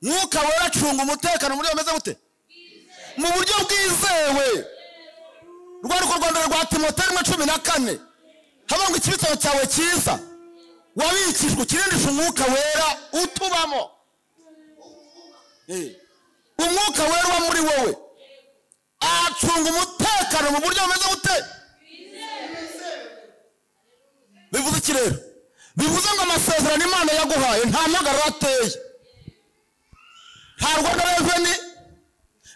Mwuka wera acunga umutekano muri bameze gute? Mu buryo bwizewe. Rwariko rwa mbere rwa Timoteyo 1:14 havuga ngo ikibitabo cyawe cyiza wabikijwe ukirindisha umwuka wera utubamo. Umwuka wera uba muri wowe acunga umutekano mu buryo bumeze gute? Bivuze iki rero? Bivuze ngo amasezerano Imana yaguhaye nta mpagarara ateye, nta Rwanda Revenue,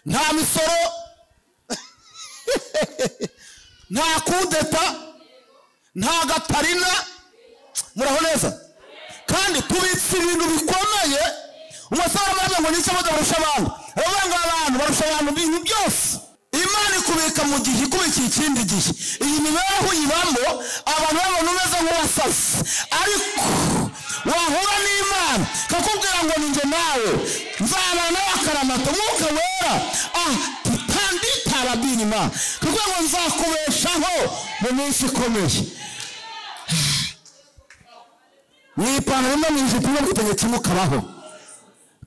nta misoro, nta kudeta, nta gatarina. Muraho neza? Kandi tubitse ibintu bikomeye. Umusore aravuga ngo nicyo barusha abantu, aravuga ngo abantu barusha abantu ibintu byose. Imana ikubika mu gihe, ikubikiye ikindi gihe. Iyi mibereho uyibamo abantu babona umeze nk'uwasaze, ariko wahura n'Imana kakubwira ngo ninjye nawe nzabana nawe akaramata. Umwuka wera tutanditara kakubwira ngo nzakubeshaho mu minsi ikomeye. Mu ipantaro imwe, mu ijipo imwe, mu gitenge kimwe ukabaho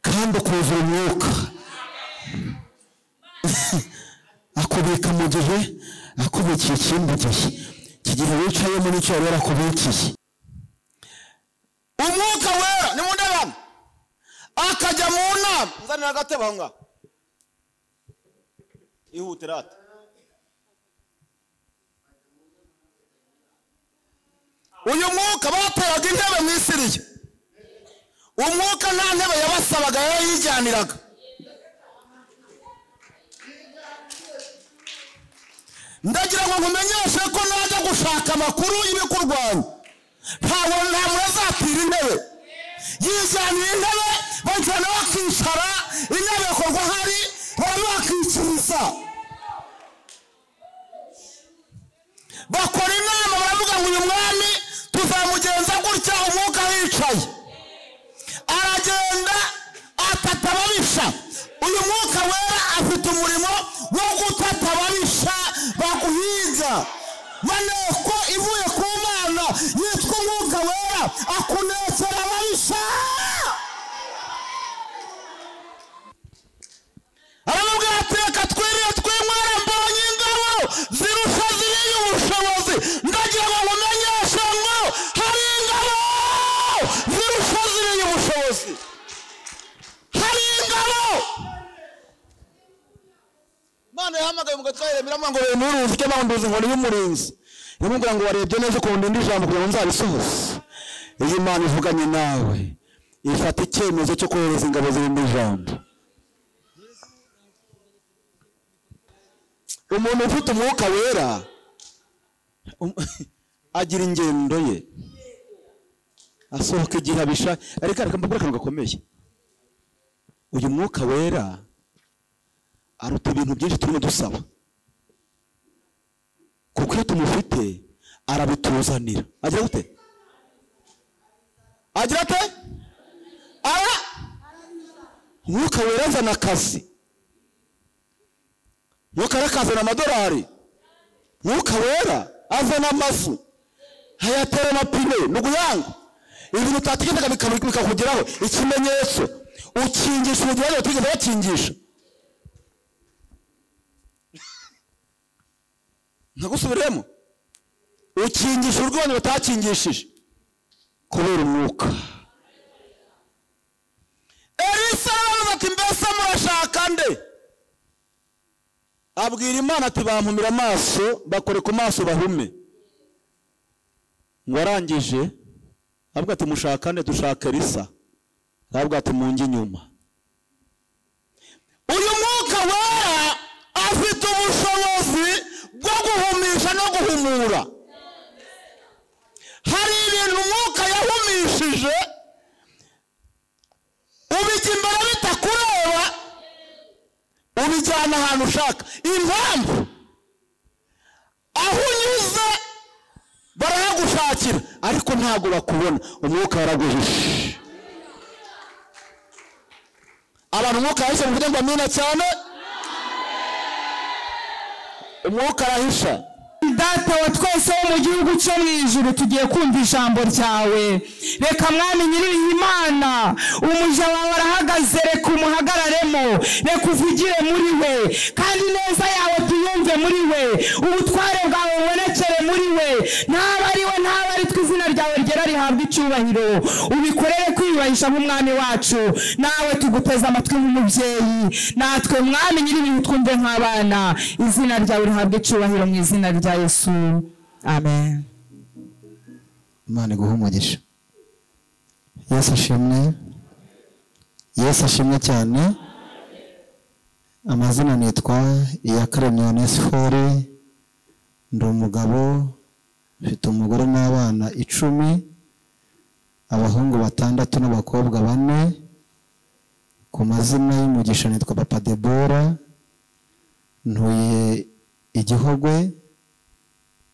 kandi ukuzura umwuka. Akubika mu gihe, akubikiye ikindi gihe. Iki gihe wicayemo nicyo yari yarakubikiye. Umwuka wera ni mu ndabana akajya mu nama. Nzanira agatebe aho ngaho, ihute rata. Uyu mwuka bateraga intebe mu Isiriya. Umwuka nta ntebe yabasabaga, yarayijyaniraga. Ndagira ngo nkumenyeshe ko najya gushaka amakuru y'ibikurwanya ntawe nta murazatira intebe. Yijyanira intebe, bajyana bakicara, intebe ikorwa hari barabakikiriza. Bakora inama baravuga ngo uyu mwami tuzamugenza gutya. Umwuka yicaye aragenda atata ababisha. Uyu mwuka wera afite umurimo wo gutata ababisha baguhiga. Maneko ivuye ku Mana yitwa umwuka wera akunekera ababisha. Aramubwira ati reka twirire twinywere, mbonye ingabo zirusha ziriya ubushobozi. Ndagira ngo nkumenyeshe ngo hari ingabo zirusha ziriya ubushobozi, hari ingabo. Imana yahamagaye mu gatwa Yeremiya ngo bemuruzi icyo banduzi ngo niyo umurinzi. Yamubwira ngo warebye neza ukuntu indi jambo kugira ngo nzabisubize. Iyo Imana ivuganye nawe ifata icyemezo cyo kohereza ingabo zirindi jambo. Umuntu ufite umwuka wera agira ingendo ye, asohoka igihe abisha. Ariko reka mbabwire akantu gakomeye. Uyu mwuka wera aruta ibintu byinshi turimo dusaba, kuko iyo tumufite arabituzanira. Agira gute? Agira ate? Ara umwuka wera azana akazi, mwuka wera akazana amadolari, mwuka wera azana amazu, hayatera amapine n'uguyango. Ibintu utatekerezaga bikakugeraho. Ikimenyetso ukingisha urugero batigeze bakingisha. Ntagusubiremo, ukingisha urwanya batakingishije kubera umwuka. Elisa arabaza ati mbese murashaka nde? Abwira Imana ati bampumira amaso, bakore ku maso bahume. Ngo arangije avuga ati mushaka nde? Dushaka Elisa. Aravuga ati munjye inyuma. Uyu mwuka wera afite ubushobozi bwo guhumisha no guhumura. Hari ibintu umwuka yahumishije ubijya imbere bitakureba, ubijyana ahantu ushaka. Impamvu aho unyuze barahagushakira ariko ntabwo bakubona. Umwuka yaraguhishe. Abantu umwuka yahishe mu ngo amina cyane. Umwuka arahisha. Data wa twese wo mu gihugu cyo mu ijuru, tugiye kumva ijambo ryawe. Reka Mwami nyiri Imana, umuja wawe arahagaze, reka umuhagararemo, reka uvugire muri we, kandi neza yawe tuyumve muri we, ubutware bwawe bubonekere muri we. Ntaba ari we, ntaba ari twe, izina ryawe ryera rihabwa icyubahiro. Ubikorere kwiyubahisha nk'umwami wacu, nawe tuguteze amatwi nk'umubyeyi, natwe mwami nyir'ibintu twumve nk'abana. Izina ryawe rihabwa icyubahiro mu izina rya Yesu, amen. Imana iguhe umugisha. Yesu ashimwe, Yesu ashimwe cyane. Amazina nitwa Iyakaremye Onesphore, ndi umugabo, mfite umugore n'abana 10, abahungu 6 n'abakobwa 4. Ku mazina y'umugisha nitwa Papa Debora, ntuye Igihogwe,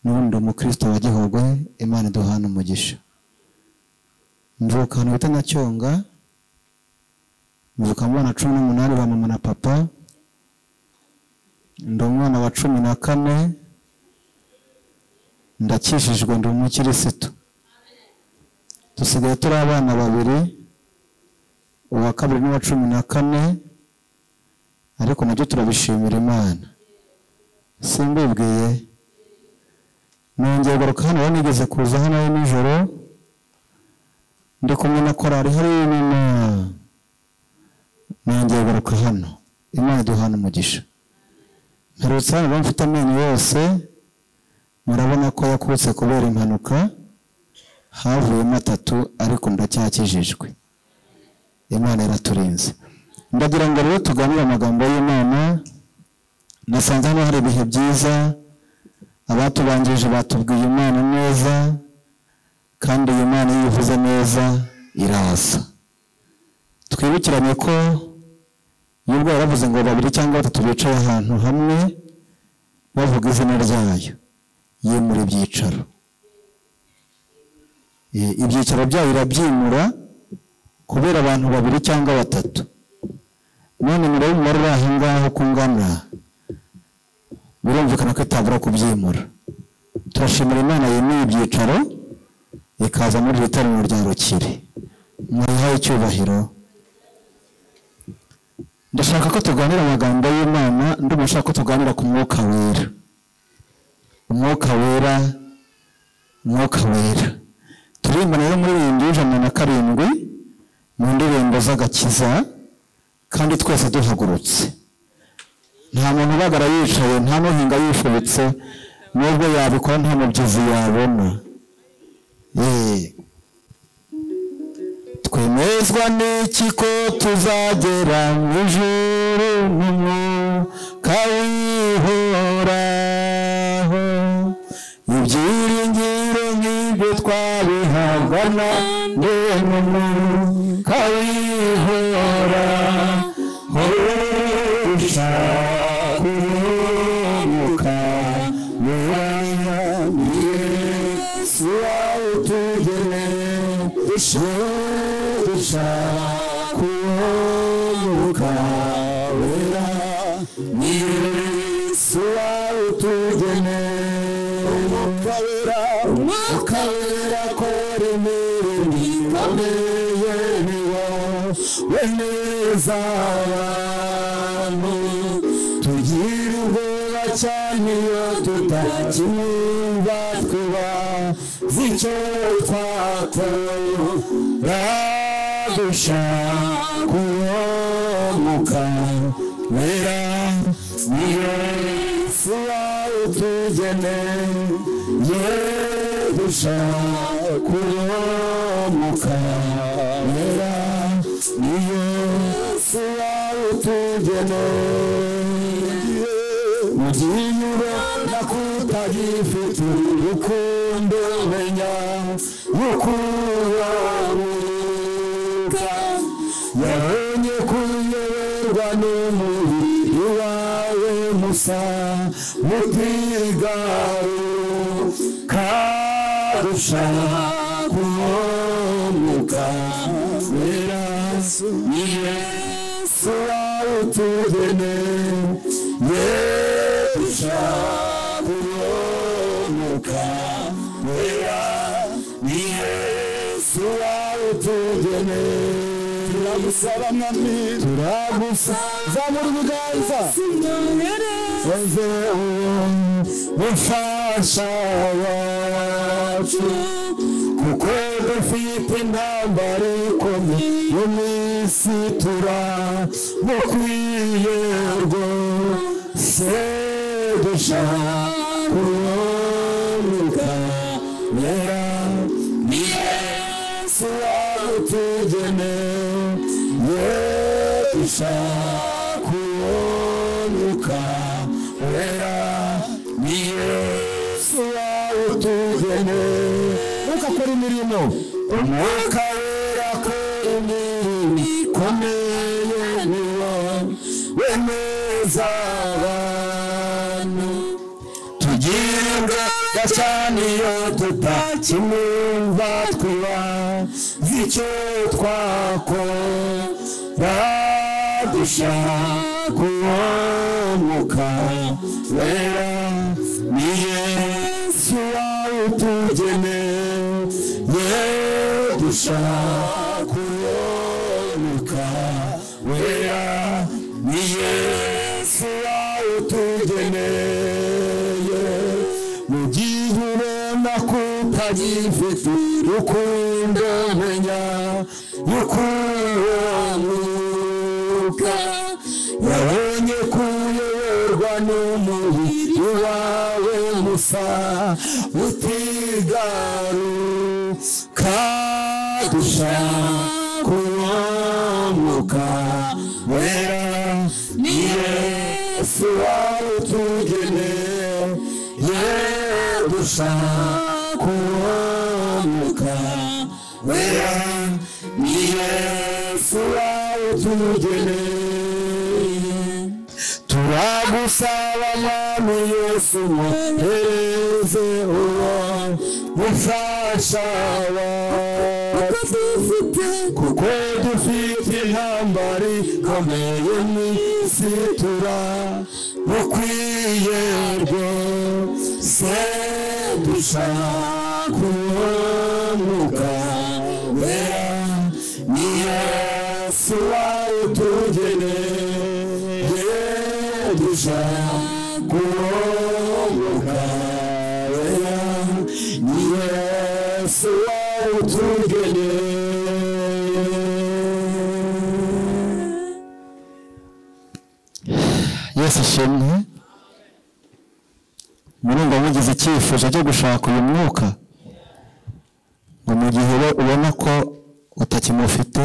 n'undi umukristo wa Gihogwe. Imana iduhana umugisha. Mvuka ahantu bita Nyacyonga, mvuka mu bana 18 ba mama na papa, ndi umwana wa 14, ndakishijwe, ndi umukirisitu. Dusigaye turi abana 2, uwa kabiri n'uwa 14, ariko nabyo turabishimira Imana. Simbibwiye, nongeye kugaruka hano, nigeze kuza hano nijoro ndi kumwe na korali hariya inyuma, nongeye kugaruka hano. Imana iduhana umugisha. Mperutse hano mfite amenyo yose, murabona ko yakutse kubera impanuka, havuyemo 3, ariko ndacyakijijwe. Imana iraturinze. Ndagira ngo rero tuganire amagambo y'Imana. Nasanze hano hari ibihe byiza, abatubanjirije batubwiye Imana neza, kandi iyi Imana iyo ivuze neza iraza. Twibukiranye ko nubwo yaravuze ngo 2 cyangwa 3 bicaye ahantu hamwe bavuga izina ryayo, yimura ibyicaro. Ibyicaro byayo irabyimura kubera abantu 2 cyangwa 3. None murebe umubare uri aho ngaho uko ungana, birumvikana ko itabura kubyimura. Turashimira Imana yemeye ibyicaro ikaza muri iri teraniro rya Rukiri. Murihaye icyubahiro. Ndashaka ko tuganira amagambo y'Imana, ndumva nshaka ko tuganira ku Mwuka Wera. Umwuka Wera, Umwuka Wera. Turirimba rero muri 107 mu ndirimbo z'agakiza, kandi twese duhagurutse. Nta muntu ubagara yicaye, nta n'uhinga yifubitse, nubwo yabikora nta mubyizi yabona. Twemezwa n'iki ko tuzagera mu ijuru mu mwuka w'ihoraho? Ibyiringiro nk'ibyo twabihabwa na nde mu mwuka w'ihoraho? Dushaka umwuka wera, Yesu awutugenere. Dushaka umwuka wera, Yesu awutugenere. Umwuka wera, Umwuka wera akora imirimo ikomeye, ni wowe neza abantu. Tugira ubwoba cyane iyo tutakimwumva, twibaza icyo twakora. Dushaka umwuka wera, Yesu awutugenere. Dushaka umwuka wera, Yesu awutugenere. Mu gihe ubona ko utagifite urukundo, menya yuko uwaruka yabonye kuyoberwa n'umubiri wawe musa mutigaruka. Dushaka umwuka wera, Yesu awutugenere. Dushaka umwuka wera, Yesu awutugenere. Turagusaba mwami. Mwami turagusaba zamura ibiganza weze uwo mufasha wacu kuko dufite intambara ikomeye yo mu isi turamukwiye rwose dushaka umwuka wera ni Yesu wawutugeneye dushaka umwuka wera ni Yesu wawutugeneye. Umwuka akora imirimo, umwuka wera akora imirimo ikomeye niwo wemeza abantu tugirwa cyane iyo tutakimwumva twibaza icyo twakora dushaka umwuka wera ni Yesu wawutugeneye dushaka umwuka wera ni Yesu wawutugeneye. Mu gihe ubona ko utagifite urukundo menya yuko uwo mwuka yabonye kuyoborwa n'umubiri wawe musa utigaruka dushaka umwuka wera ni Yesu wawutugeneye dushaka umwuka wera ni Yesu wawutugeneye. Turagusaba Mwami Yesu mwohereze uwo mufasha wacu kuko dufite intambara ikomeye mu isi turamukwiye rwose dushaka umwuka wera ni Yesu wawutugeneye dushaka umwuka wera ni Yesu wawutugeneye. Yesu ashimwe. Murumva mugize icyifuzo cyo gushaka uyu mwuka, ngo mu gihe ubona ko utakimufite,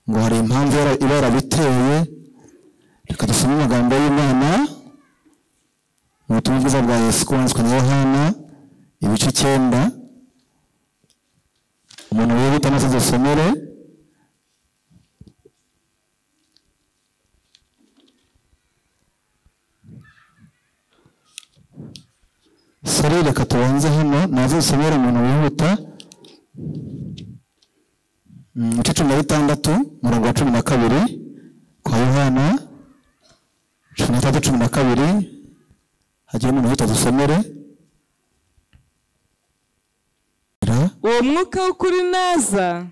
ngo hari impamvu iba yarabiteye. Reka dusome amagambo y'Imana mu butumwa bwiza bwa Yesu wanditswe na Yohana ibice 9. Umuntu wihuta maze dusomere. Sore reka tubanze hano naze dusomere umuntu wihuta. Ibice 16 umurongo wa 12 kwa Yohana 16 12, hagira umuntu wihuta dusomere. Uwo mwuka w'ukuri naza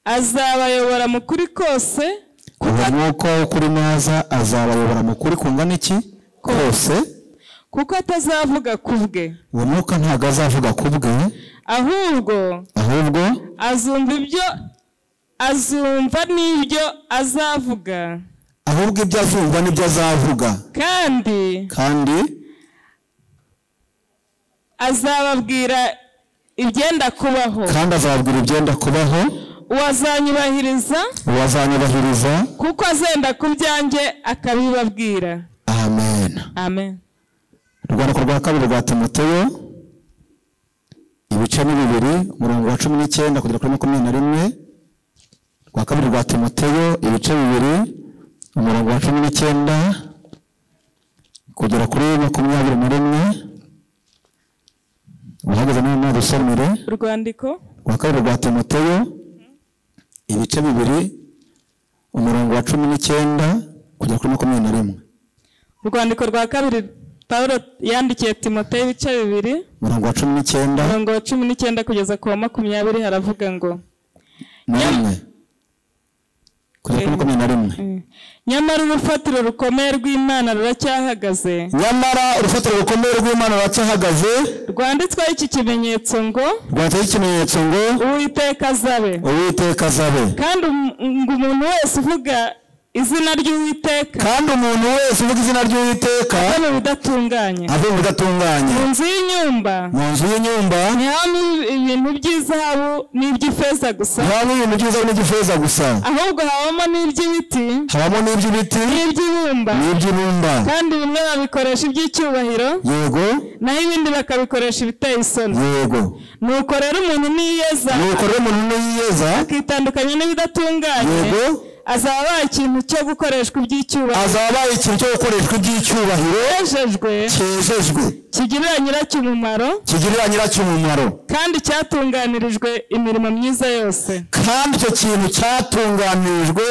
azabayobora mu kuri kose. Uwo mwuka w'ukuri naza azabayobora mu kuri kungana iki? Kose. Kuko atazavuga ku bwe. Uwo mwuka ntabwo azavuga ku bwe, ahubwo azumva n'ibyo azavuga, ahubwo ibyo azumva n'ibyo azavuga, kandi azababwira ibyenda kubaho. Kandi azababwira ibyenda kubaho. Uwazanyubahiriza kuko azenda ku byanjye akabibabwira. Amen. Amen. Urwandiko rwa kabiri rwa Timoteyo ibice 2 umurongo wa 19 kugera kuri 21. Rwa kabiri rwa Timoteyo ibice 2 umurongo wa 19 kugera kuri 21. Uhagaze n'umwe dusomere. Urwandiko rwa kabiri rwa Timoteyo ibice 2 umurongo wa 19 kugera kuri 21. Urwandiko rwa kabiri Paulo yandikiye Timoteyo ibice 2 umurongo wa 19 umurongo wa 19 kugeza ku wa 20 haravuga ngo Kugeza kuri 21. Nyamara urufatiro rukomeye rw'Imana ruracyahagaze. Nyamara urufatiro rukomeye rw'Imana ruracyahagaze, rwanditsweho iki kimenyetso ngo, rwanditseho ikimenyetso ngo, Uwiteka azabe. Uwiteka azabe. Kandi ngo umuntu wese uvuga izina ry'Uwiteka, kandi umuntu wese uvuga izina ry'Uwiteka ave mu bidatunganye, ave mu bidatunganye. Mu nzu y'inyumba, mu nzu y'inyumba ntihabamo ibintu by'izahabu n'iby'ifeza gusa, ntihabamo ibintu by'izahabu n'iby'ifeza gusa, ahubwo habamo n'iby'ibiti, habamo n'iby'ibiti n'iby'ibumba, n'iby'ibumba. Kandi bimwe babikoresha iby'icyubahiro, yego, naho ibindi bakabikoresha ibiteye isoni. Yego. Nuko rero umuntu niyeza, nuko rero umuntu niyeza akitandukanya n'ibidatunganye, yego, azaba abaye ikintu cyo gukoreshwa iby'icyubahiro, azaba abaye ikintu cyo gukoreshwa iby'icyubahiro, cyejejwe, cyejejwe, kigirira nyiracyo umumaro, kigirira nyiracyo umumaro, kandi cyatunganirijwe imirimo myiza yose. Kandi icyo kintu cyatunganirijwe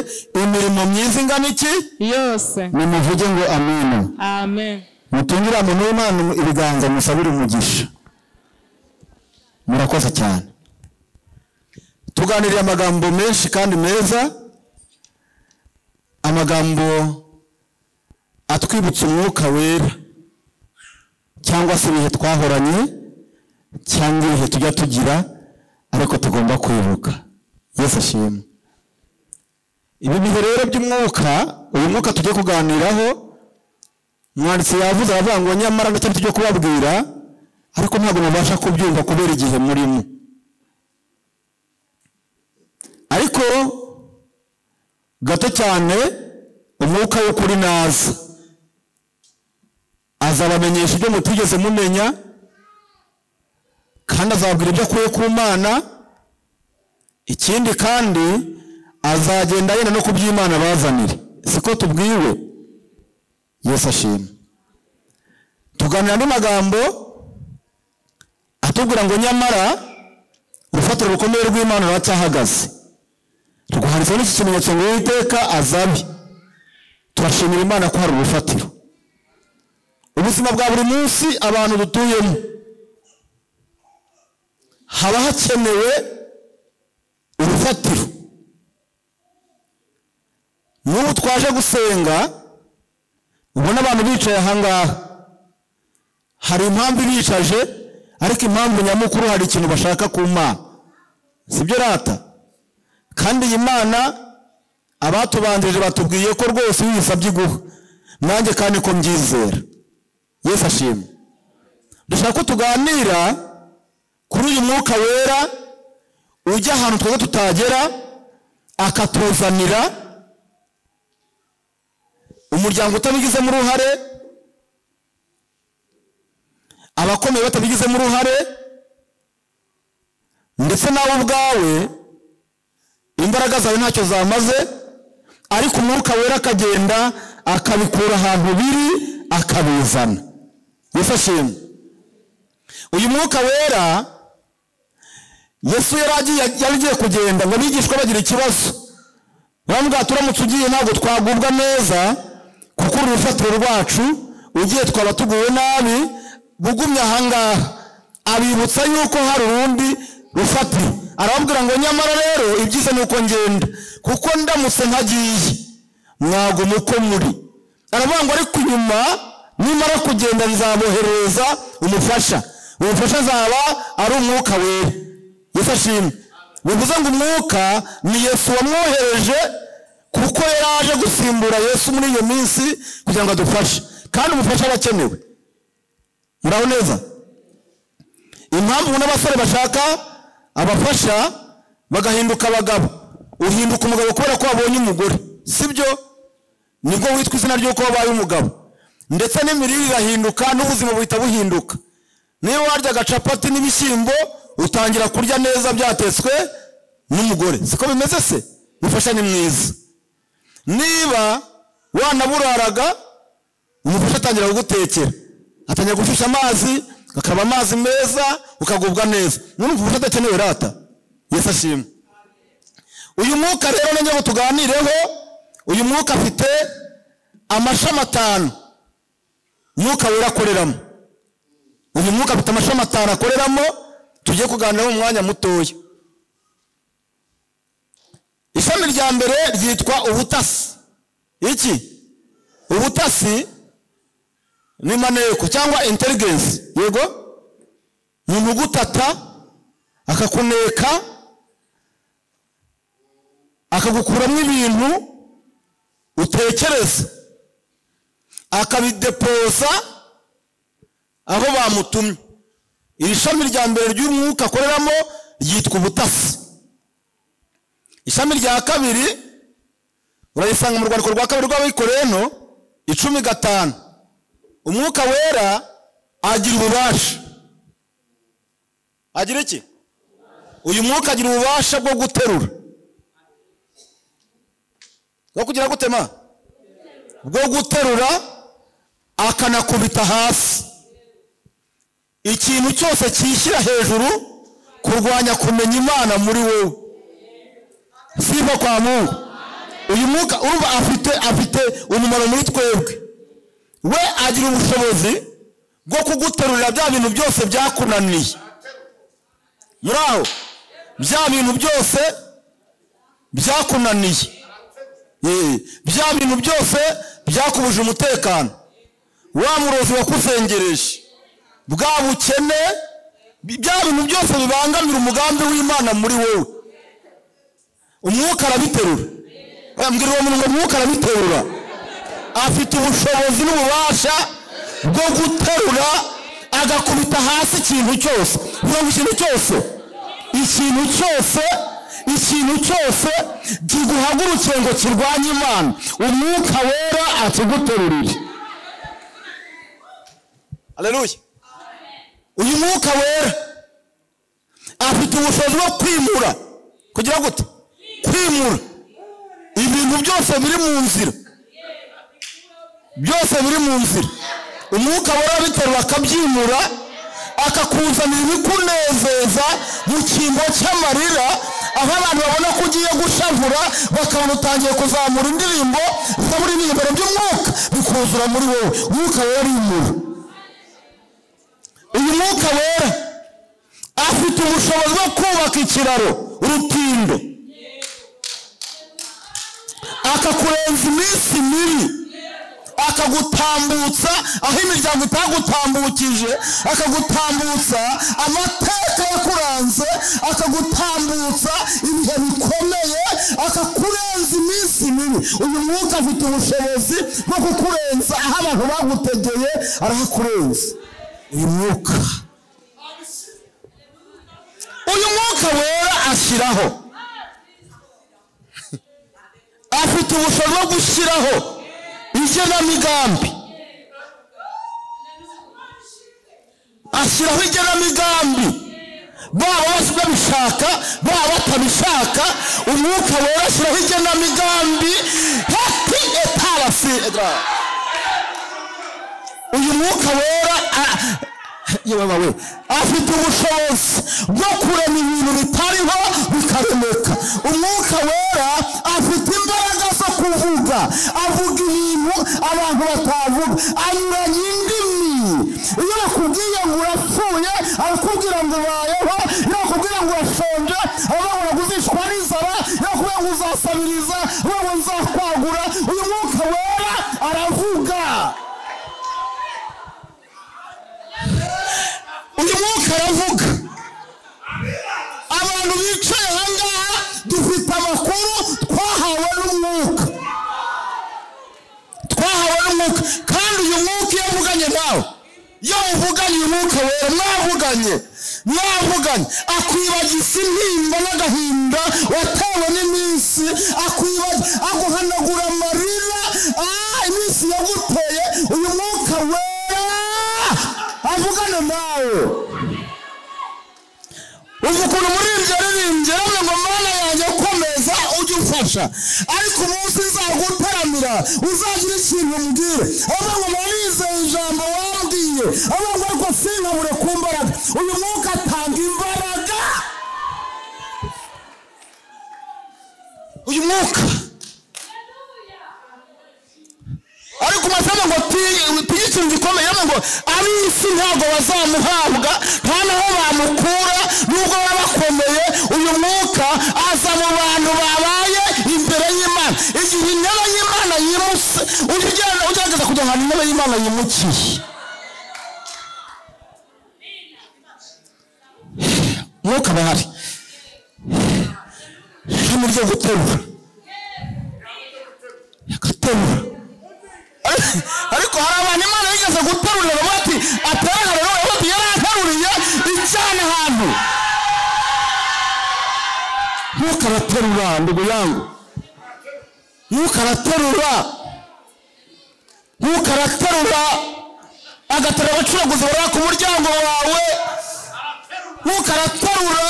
imirimo myiza ingana iki? Yose. Nimuvuge ngo amina. Amen. Mutungire umuntu w'Imana ibiganza, musabire umugisha. Murakoze cyane. Tuganiriye amagambo menshi kandi meza, amagambo atwibutsa umwuka wera, cyangwa se ibihe twahoranye, cyangwa ibihe tujya tugira, ariko tugomba kwibuka. Yesu ashimwe. Ibi bihe rero by'umwuka, uyu mwuka tujye kuganiraho, umwanditsi yavuze aravuga ngo nyamara ndetse tujye kubabwira, ariko ntabwo mubasha kubyumva kubera igihe murimo. Ariko gato cyane umwuka w'ukuri naza, azabamenyesha ibyo mutigeze mumenya, kandi azababwira ibyo akuye ku Mana. Ikindi kandi azagenda yenda no kuby'Imana bazanire, siko tubwiwe. Yesu ashimwe. Tuganira andi magambo atubwira ngo nyamara urufatiro rukomeye rw'Imana ruracyahagaze, rwanditseho n'iki kimenyetso ngo Uwiteka azabe. Turashimira Imana ko hari urufatiro. Ubuzima bwa buri munsi abantu dutuyemo haba hakenewe urufatiro. N'ubu twaje gusenga, ubona abantu bicaye ahangaha, hari impamvu ibicaje, ariko impamvu nyamukuru hari ikintu bashaka ku Mana, sibyo rata? Kandi iyi Mana abatubanjirije batubwiye ko rwose uyisabye iguha, nanjye kandi ko mbyizera. Yesu ashimwe. Dushaka ko tuganira kuri uyu mwuka wera ujya ahantu twebwe tutagera, akatuzanira umuryango utabigizemo uruhare, abakomeye batabigizemo uruhare, ndetse nawe ubwawe imbaraga zawe ntacyo zamaze, ariko umwuka wera akagenda akabikura ahantu biri akabizana. Yesu ashimwe. Uyu mwuka wera Yesu yari agiye kugenda ngo abigishwa bagira ikibazo, bamubwira turamutse ugiye ntabwo twagubwa neza, kuko uru rufatiro rwacu ugiye twaba tuguwe nabi, bugumye ahangaha. Abibutsa yuko hari urundi rufatiro, arababwira ngo nyamara rero ibyiza ni uko ngenda, kuko ndamutse ntagiye mwaguma uko muri. Aravuga ngo ariko inyuma nimara kugenda nzabohereza umufasha, umufasha azaba ari umwuka wera. Yesu ashimwe. Bivuze ngo umwuka ni Yesu wamwohereje, kuko yari aje gusimbura Yesu muri iyo minsi kugira ngo adufashe, kandi umufasha abakenewe. Muraho neza? Impamvu n'abasore bashaka abafasha bagahinduka abagabo, uhinduka umugabo kubera ko wabonye umugore, sibyo? Nibwo witwa izina ry'uko wabaye umugabo, ndetse n'imirire irahinduka n'ubuzima buhita buhinduka. Niba waryaga capati n'ibishyimbo, utangira kurya neza byatetswe n'umugore, siko bimeze se? Umufasha ni mwiza. Niba wanaburaraga, umufasha atangira kugutekera, atangira gushyushya amazi, akaba amazi meza, ukagubwa neza. None umufasha adakenewe rata? Yesu ashimwe. Uyu mwuka rero nongeye ngo tuganireho, uyu mwuka afite amashami 5 umwuka wera akoreramo. Uyu mwuka afite amashami 5 akoreramo, tugiye kuganiraho mu mwanya mutoya. Ishami rya mbere ryitwa ubutasi. Iki ubutasi ni maneko cyangwa intelligence. Yego, umuntu ugutata akakuneka akagukuramo ibintu utekereza akabidepoza aho bamutumye. Iri shami rya mbere ry'umwuka akoreramo ryitwa ubutasi. Ishami rya kabiri urarisanga mu rwandiko rwa kabiri rw'Abakorino 10:5. Umwuka wera agira ububasha. Agira iki? Uyu mwuka agira ububasha bwo guterura. Bwo kugira gutema? Bwo guterura akanakubita hasi ikintu cyose cyishyira hejuru kurwanya kumenya Imana muri wowe. Sifa kwa Mungu. Uyu mwuka urumva afite umumaro muri twebwe. We agira ubushobozi bwo kuguterurira bya bintu byose byakunaniye. Muri aho bya bintu byose byakunaniye, bya bintu byose byakubuje umutekano, wa murozi wakusengereje, bwa bukene, bya bintu byose bibangamira umugambi w'Imana muri wowe, umwuka arabiterura. Mbwira uwo muntu ngo umwuka arabiterura. Afite ubushobozi n'ububasha bwo guterura agakubita hasi ikintu cyose. Ikintu cyose, ikintu cyose, ikintu cyose kiguhagurukiye ngo kirwanye Imana, umwuka wera akiguterurire. Haleluya. Uyu mwuka wera afite ubushobozi bwo kwimura. Kugira gute? Kwimura ibintu byose biri mu nzira. Byose biri mu nzira. Umwuka wera abiterura akabyimura, akakuzanira ibikunezeza mu cyimbo cy'amarira, aho abantu babona ko ugiye gushavura bakabona utangiye kuzamura indirimbo muri ibimbero by'umwuka bikuzura muri wowe. Umwuka wera arimura. Uyu mwuka wera afite ubushobozi bwo kubaka ikiraro, urutindo, akakurenza iminsi mibi, akagutambutsa aho imiryango itagutambukije, akagutambutsa amateka yakuranze, akagutambutsa ibihe bikomeye, akakurenza iminsi mibi. Uyu mwuka afite ubushobozi bwo kukurenza aho abantu bagutegeye, arahakurenza. Uyu mwuka wera ashyiraho, afite ubushobozi bwo gushyiraho igenamigambi. Ashyiraho igenamigambi, baba babishaka baba batabishaka, umwuka wera ashyiraho igenamigambi. Hati etarasi edra. Uyu mwuka wera yewe afite ubushobozi bwo kurema ibintu bitariho bikaremeka. Umwuka wera afite imbaraga zo kuvuga, avuga ibintu abantu batavuga, anyuranya indimi. Iyo bakubwiye ngo urapfuye arakubwira ngo ubayeho, iyo bakubwira ngo urashonje aravuga ngo uzicwa n'inzara, iyo bakubwira ngo uzasabiriza aravuga ngo nzakwagura. Uyu mwuka wera aravuga. Uyu mwuka aravuga. Abantu bicaye aha ngaha dufite amakuru twahawe n'umwuka. Twahawe n'umwuka. Kandi uyu mwuka iyo avuganye nawe, iyo uvuganye uyu mwuka wera, mwavuganye, akwibagiza intimba n'agahinda watewe n'iminsi, aguhanagura amarira, iminsi yaguteye. Uyu mwuka wera avugane nawe. Uzi ukuntu umuririmbyi yaririmbye aravuga ngo Mana yanjye komeza ujye umfasha, ariko umunsi nzagutaramira uzagira ikintu umbwire. Aravuga ngo nizeye ijambo wambwiye, aravuga ngo ariko sinkabure ku mbaraga. Uyu mwuka atanga imbaraga. Uyu mwuka Ariko umasaba ngo tinye ikintu gikomeye, ngo ab'isi ntabwo bazamuhabwa, nta naho bamukura nubwo baba bakomeye. Uyu mwuka aza mu bantu babaye imbere y'Imana. Igihe intebe y'Imana yimutse, ugerageza kujya ahantu intebe y'Imana yimukiye. Mwuka aba ahari, ishami ryo guterura, agaterura. Ariko hari abantu Imana yigeze guterurira bati atera rero, bati yaranteruriye icana ahantu. Mwuka araterura, ndugu yangu, Mwuka araterura, Mwuka araterura, agaterura abacuruzi barara ku muryango wawe. Mwuka araterura,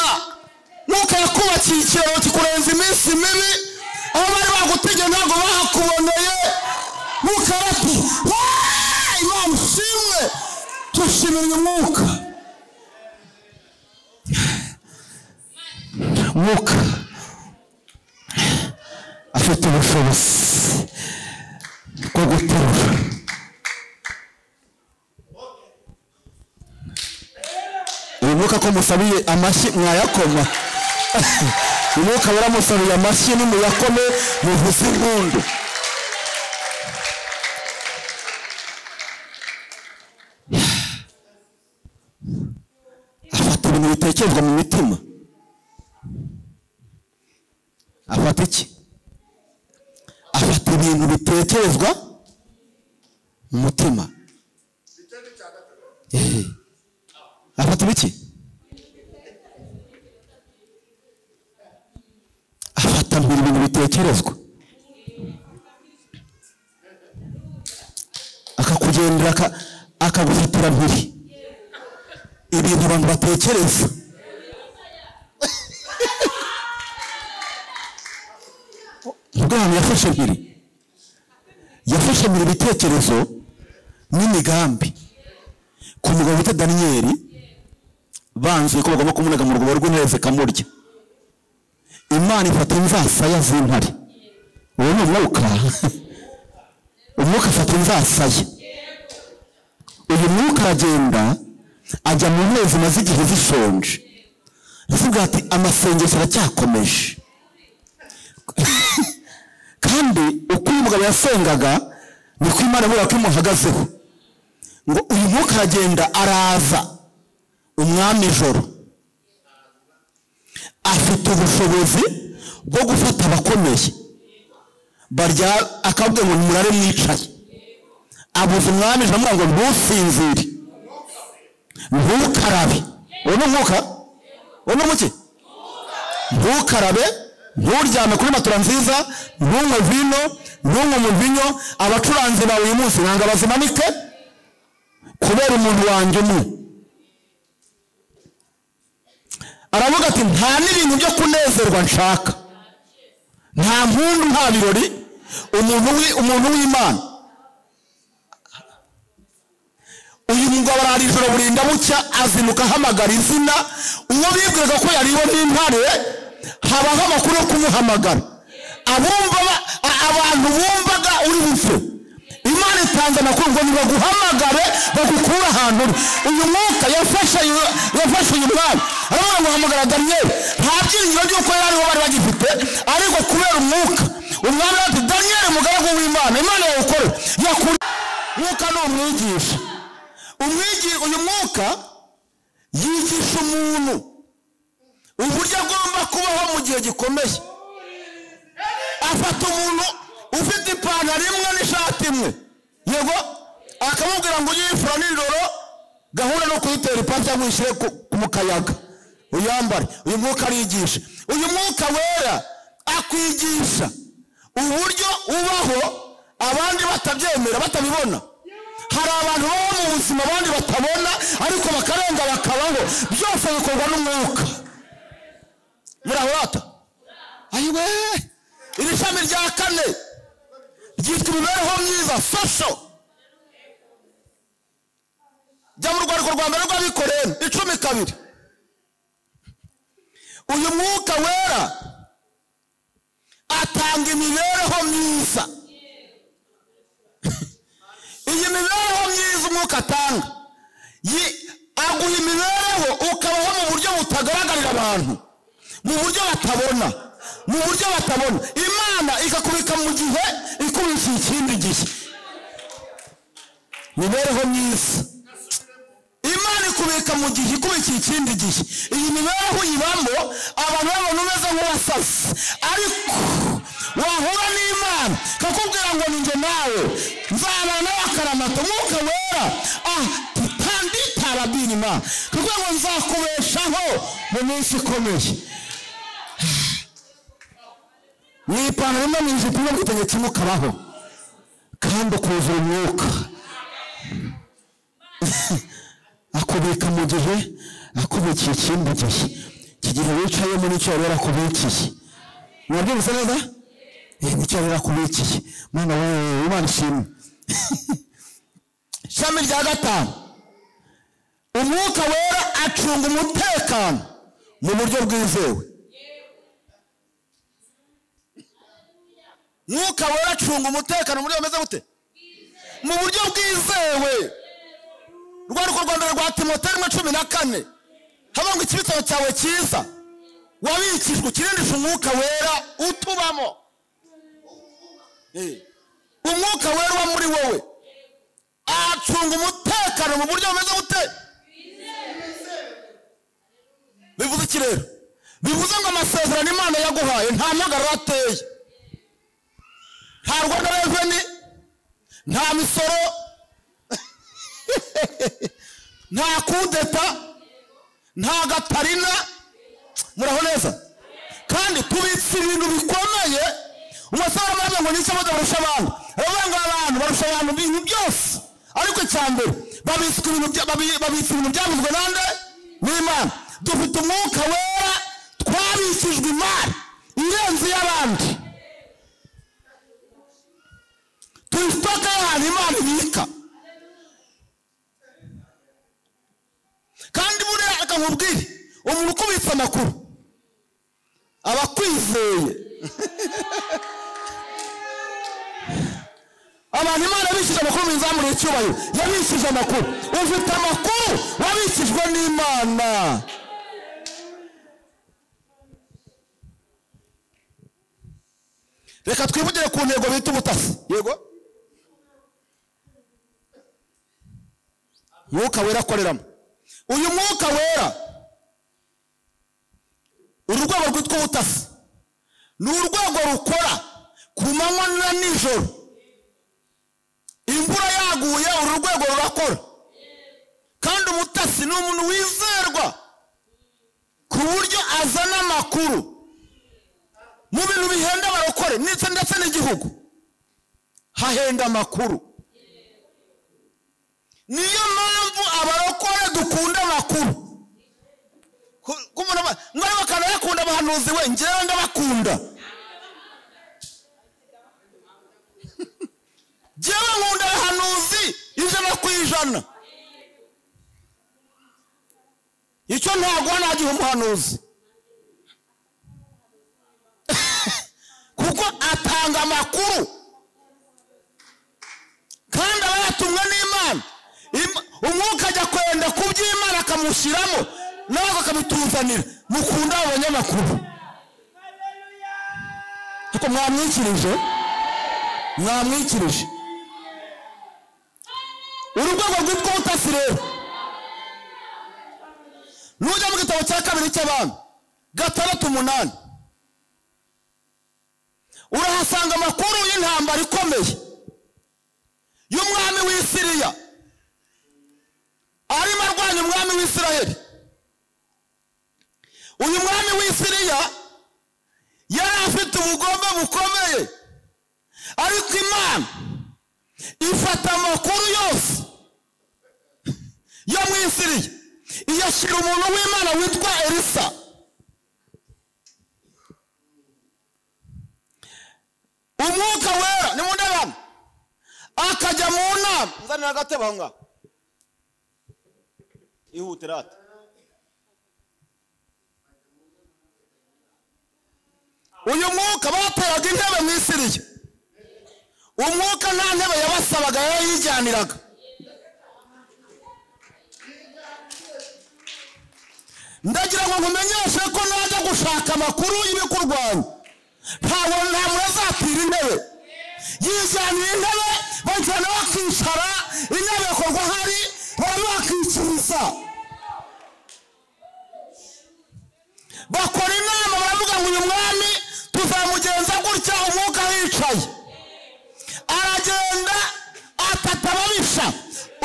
Mwuka yakubakiye ikiraro kikurenza iminsi mibi, aho bari bagutegeye ntabwo bahakuboneye. Mwuka arati, Imana ishimwe, tushimira uyu mwuka. Mwuka afite ubushobozi bwo guterura. Uyu mwuka ko musabiye amashyi mwayakoma, uyu mwuka baramusabiye amashyi nimuyakome muvuze impundu. Afata ibintu bitekerezwa mu mitima. Afata iki? Afata ibintu bitekerezwa mu mutima. Afata ibiki? Afata ibintu bitekerezwa, akakugendera, akagufatira mpiri ibintu abantu batekereza. Ubwo ahantu yafashe mpiri, yafashe mpiri ibitekerezo n'imigambi ku mugabo bita Daniyeli, banzuye ko bagomba kumunaga mu rwobo rw'intare zikamurya. Imana ifata inzasaya z'intare. Uwo ni umwuka. Umwuka afata inzasaya. Uyu mwuka aragenda ajya mu ntare zimaze igihe zishonje, aravuga ati amasengesho aracyakomeje. Kandi uko uyu mugabo yasengaga niko Imana ibura ko imuhagazeho. Ngo uyu mwuka aragenda araza umwami ijoro, afite ubushobozi bwo gufata abakomeye barya, akabwira ngo nimurare mwicaye. Abuza umwami ijoro ngo ntusinzire, ntukarabe. Uwo ni umwuka, uwo ni umuki? Ntukarabe, nturyame kuri matora nziza, ntunywe vino, ntunywe umuvinyo. Abacuranzi bawe uyu munsi nanga bazimanike kubera umuntu wanjye umwe. Aravuga ati nta n'ibintu byo kunezerwa nshaka, nta mpundu, nta birori. Umuntu w'Imana uyu mugabo arara ijoro burinda bucya, azinduka ahamagara izina uwo bibwiraga ko yariwe n'intare. Habaho amakuru yo kumuhamagara, abumva abantu bumvaga uri bupfe. Imana itanze amakuru ngo nibaguhamagare bagukure ahantu uri. Uyu mwuka yafashe uyu mwami, aravuga ngo hamagara Daniyeli. Nta byiringiro by'uko yari ariho bari bagifite, ariko kubera umwuka umwami ati Daniyeli mugaragu w'Imana, Imana yawukore yakuri. Mwuka ni umwigisha. Uyu mwuka yigisha umuntu uburyo agomba kubaho mu gihe gikomeye. Afata umuntu ufite ipantaro imwe n'ishati imwe, yego, akamubwira ngo ujye uyifura nijoro, gahunda no kuyitera ipasi cyangwa uyishyire mu kayaga uyambare. Uyu mwuka arigisha. Uyu mwuka wera akwigisha uburyo ubaho abandi batabyemera, batabibona. Hari abantu babaho mu buzima abandi batabona, ariko bakarenga bakabaho. Byose bikorwa n'umwuka. Murahorata? Ayiwe, iri shami rya kane ryitwa imibereho myiza, social. Jya mu rwandiko rwa mbere rw'Abikorintho 12. Uyu mwuka wera atanga imibereho myiza. Aguha imibereho ukabaho mu buryo butagaragarira abantu, mu buryo batabona, mu buryo batabona. Imana ikakubika mu gihe ikubikiye ikindi gihe. Mibereho myiza. Imana ikubika mu gihe ikubikiye ikindi gihe. Iyi mibereho uyibamo abantu babona umeze nk'uwasaze, ariko wahura n'Imana kakubwira ngo ninjye nawe nzabana nawe akaramata. Umwuka Wera tutanditara Imana kakubwira ngo nzakubeshaho mu minsi ikomeye. Mu ipantaro imwe, mu ijipo imwe, mu gitenge kimwe ukabaho kandi ukuzura umwuka. Akubika mu gihe akubikiye ikindi gihe. Iki gihe wicayemo nicyo yari yarakubikiye. Mwabyumvise neza? Nicyo yari yarakubikiye. Mana we, Imana ishimwe. Ishami rya gatanu, Umwuka Wera acunga umutekano mu buryo bwizewe. Mwuka Wera acunga umutekano mu buryo bumeze gute? Mu buryo bwizewe. Urwandiko rwa mbere rwa Timoteyo 1:14 havuga ngo ikibitabo cyawe cyiza wabikijwe ukirindisha Umwuka Wera utubamo. Umwuka Wera uba muri wowe acunga umutekano mu buryo bumeze gute? Bivuze iki rero? Bivuze ngo amasezerano Imana yaguhaye nta mpagarara ateye, nta Rwanda Revenue, nta misoro, nta kudeta, nta gatarina. Muraho neza? Kandi tubitse ibintu bikomeye. Umusore aravuga ngo nicyo barusha abantu, aravuga ngo abantu barusha abantu ibintu byose, ariko icya mbere babitse ibintu byavuzwe nande? N'Imana. Dufite Umwuka Wera, twabikijwe imari irenze iy'abandi. Turi sitoke y'ahantu Imana ibika. Kandi buriya reka nkubwire, umuntu ukubitse amakuru aba akwizeye. Abantu Imana yabikije amakuru mu izamura icyubahiro, yabikije amakuru. Ufite amakuru wabikijwe n'Imana. Reka twivugire ku ntego bita ubutasi. Yego, Mwuka Wera akoreramo. Uyu Mwuka Wera, uru rwego rwitwa ubutasi ni urwego rukora ku manywa na nijoro. Imvura yaguye uru rwego rurakora. Kandi umutasi ni umuntu wizerwa ku buryo azana amakuru mu bintu bihenda abarokore ndetse n'igihugu. Hahenda amakuru. Niyo mpamvu abarokore dukunda amakuru. Mwari bakanayakunda abahanuzi we, njyewe ndabakunda. Njyewe nkunda abahanuzi 100%. Icyo ntaguha nagiha umuhanuzi, kuko atanga amakuru kandi aba yatumwe n'Imana. Umwuka ajya kwenda ku by'Imana akamushyiramo nawe akabituzanira. Mukunda abanyamakuru, ariko mwamwikirije, mwamwikirije. Uru rwego rwitwa ubutasi rero, nujya mu gitabo cya kabiri cy'Abami 6:8 urahasanga amakuru y'intambara ikomeye y'umwami w'i Siriya arimo arwanya umwami w'Isiraheli. Uyu mwami w'i Siriya yari afite ubugome bukomeye, ariko Imana ifata amakuru yose yo mu Isiriya iyashyira umuntu w'Imana witwa Elisa. Umwuka Wera ni mundabana akajya mu nama. Nzanira agatebe aho ngaho, ihute rata. Uyu mwuka bateraga intebe mu Isiriya. Umwuka nta ntebe yabasabaga, yarayijyaniraga. Ndagira ngo nkumenyeshe ko najya gushaka amakuru y'ibikurwanya ntawe ntamuzatira intebe. Yijyaniye intebe bajyana bakicara, intebe ikorwa hari barabakikiriza, bakora inama baravuga ngo uyu mwami tuzamugenza gutya. Umwuka yicaye aragenda atata ababisha.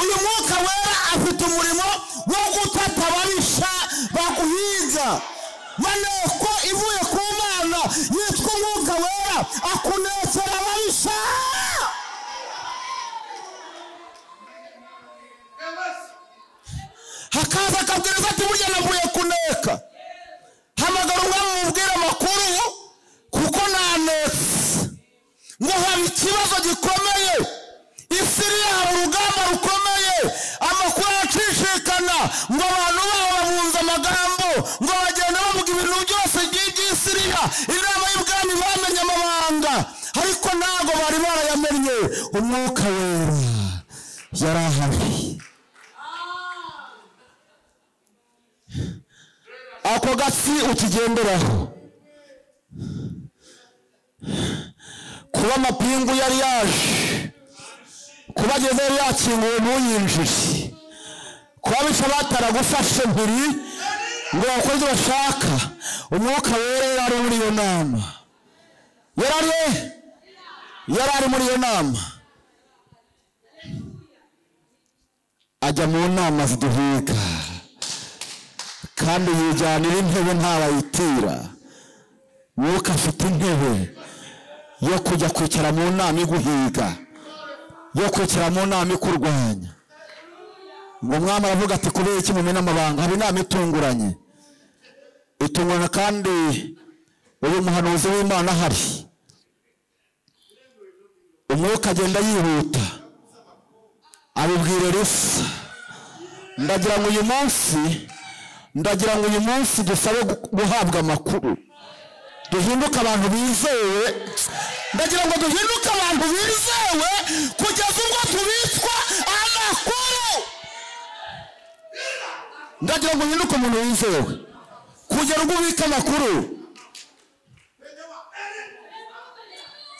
Uyu mwuka wera afite umurimo wo gutata ababisha baguhiga. Maneko ivuye ku Mana yitwa umwuka wera akunekera ababisha. Hakaza akabwiriza ati burya navuye kuneka. Hamagara umwami umubwire amakuru kuko nanetse. Ngo haba ikibazo gikomeye Isiriya, haba urugamba rukomeye, amakuru aracishikana, ngo abantu babo babunza amagambo, ngo bagenda bavuga ibintu byose by'Isiriya. Inama y'ubwami bamenye amabanga, ariko ntabwo bari barayamenye. Umwuka wera yari ahari. Ako gatsi ukigenderaho, kuba amapingu yari yaje, kuba ageze yari yakinguwe ntuyinjire, kuba bisha bataragufashe mpiri ngo bakore ibyo bashaka. Umwuka wera yari muri iyo nama, yari ari muri iyo nama, ajya mu nama ziduhiga, kandi yijyanira intebe ntabayitira. Mwuka afite intebe yo kujya kwicara mu nama iguhiga, yo kwicara mu nama ikurwanya. Ngo umwami aravuga ati kubera iki mumena amabanga? Haba inama itunguranye, itungurana kandi uyu muhanuzi w'Imana ahari. Umwuka agenda yihuta abibwira Elisa. Ndagira ngo uyu munsi, dusabe guhabwa amakuru, duhinduke abantu bizewe. Ndagira ngo duhinduke abantu bizewe kugeza ubwo tubitswa amakuru. Ndagira ngo uhinduke umuntu wizewe kugera ubwo ubika amakuru.